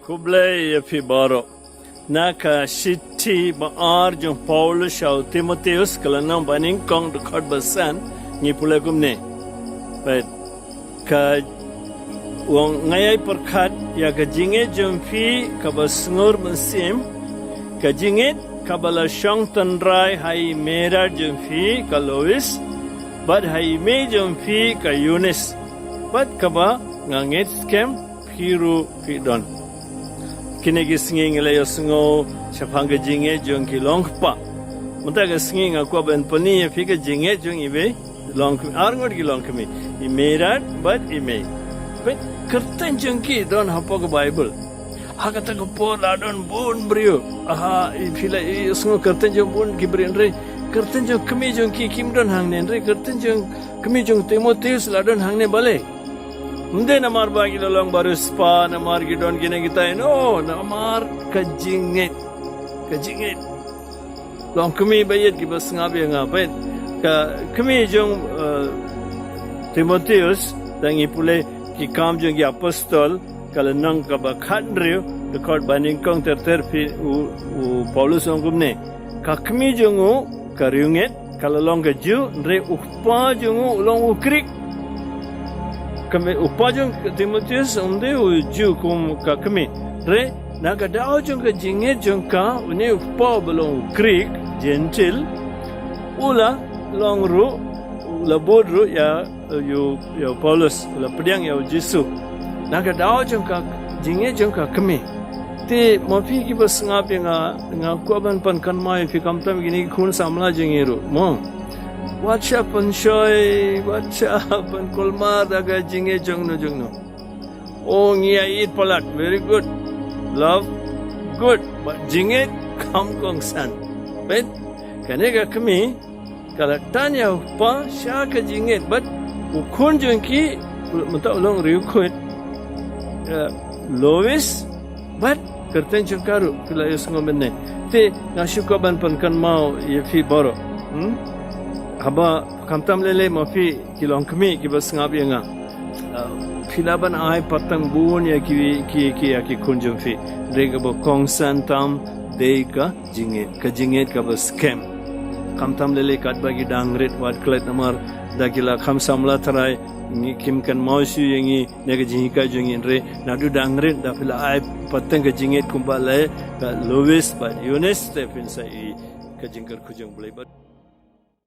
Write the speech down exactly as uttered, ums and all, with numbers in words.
Khublei ïa phi baroh. Na ka shithi ba ar jong Paulus sha u Timotheus, ka lynnong ba nyngkong, dkhot ba san, ngi pule kumne. Peit, ka ong, nga ïai pyrkhat ïa ka jingngeit jong phi kaba sngur mynsiem, ka jingngeit kaba la shong tynrai ha i Meirad jong phi ka Lois, bad ha i mei jong phi ka Eunice, bad kaba nga ngeit skhem phi ruh phi don. Kine ki sngi ngi la ïohsngew shaphang ka jingngeit jong ki longkpa. Mynta ka sngi nga kwah ban pyni ïa phi ka jingngeit jong i mei longkmie, arngut ki longkmie, i Meirad bad i mei. Peit, kyrteng jong ki don hapoh ka Baibl. Ha kata ka por la don bun briew. Aha, i phi la ïohsngew kyrteng jong bun ki briew, hynrei kyrteng jong kmie jong ki kim don hangne, hynrei kyrteng jong kmie jong Timotheus la don hangne balei? Ym dei namar ba ki la long ba riewspah, namar ki don kine kita, no, namar ka jingngeit. Ka jingngeit. Longkmie ba ïeit kiba sngap ïa nga, peit. Ka kmie jong, eh, Timotheus, tang ngi pule Ki Kam jong ki Apostol, ka lynnong kaba khathynriew, dkhot ba nyngkong ter ter, phi u, u Paulus u ong kumne. Ka kmie jong u ka riewngeit, ka la long ka Jiw, hynrei u kpa jong u u long u Grik. Ka mei, u kpa jong Timotheus um dei u Jiw kum ka kmie. Hynrei na ka daw jong ka jingngeit jong ka, une u kpa uba long u Grik, Jentil, u la long ruh, u la bud ruh ïa, ïa u, ïa u Paulus, u la pdiang ïa u Jisu. Na ka daw jong ka jingngeit jong ka kmie. Te ma phi kiba sngap ïa nga, nga kwah ban pynkynmaw ïa phi khamtam kine ki khun samla jong ngi ruh, mo. Wat shah pynshoi, wat shah pynkulmar da ka jingngeit jong no jong no. O, ngi ïa ïeit palat, very good. Love, good. Bad jingngeit, kam kongsan. Peit, kane ka kmie ka la tan ïa u kpa sha ka jingngeit, bad u khun jong ki, mynta u long riewkhuid, eh, Lois, bad kyrteng jong ka ruh phi la ïohsngew mynne. Te nga shu kwah ban pynkynmaw ïa phi baroh. Hmm? Haba khamtam lei lei ma phi ki longkmie kiba sngap ïa nga. Ah, phi lah ban ai pateng bun ïa ki, ki, ki, ïa ki khun jong phi. Hynrei kaba kongsan tam dei ka jingngeit, ka jingngeit kaba skhem. Khamtam lei lei katba ki dang rit, wat klet namar da ki la kham samla tharai, ngi kim kynmaw shuh ïa ngi na ka jinghikai jong ngi, hynrei naduh dang rit da phi la ai pateng ka jingngeit kumba la ïa ka Lois bad Eunice, te phin sa ïohi ka jingkyrkhu jong u Blei bad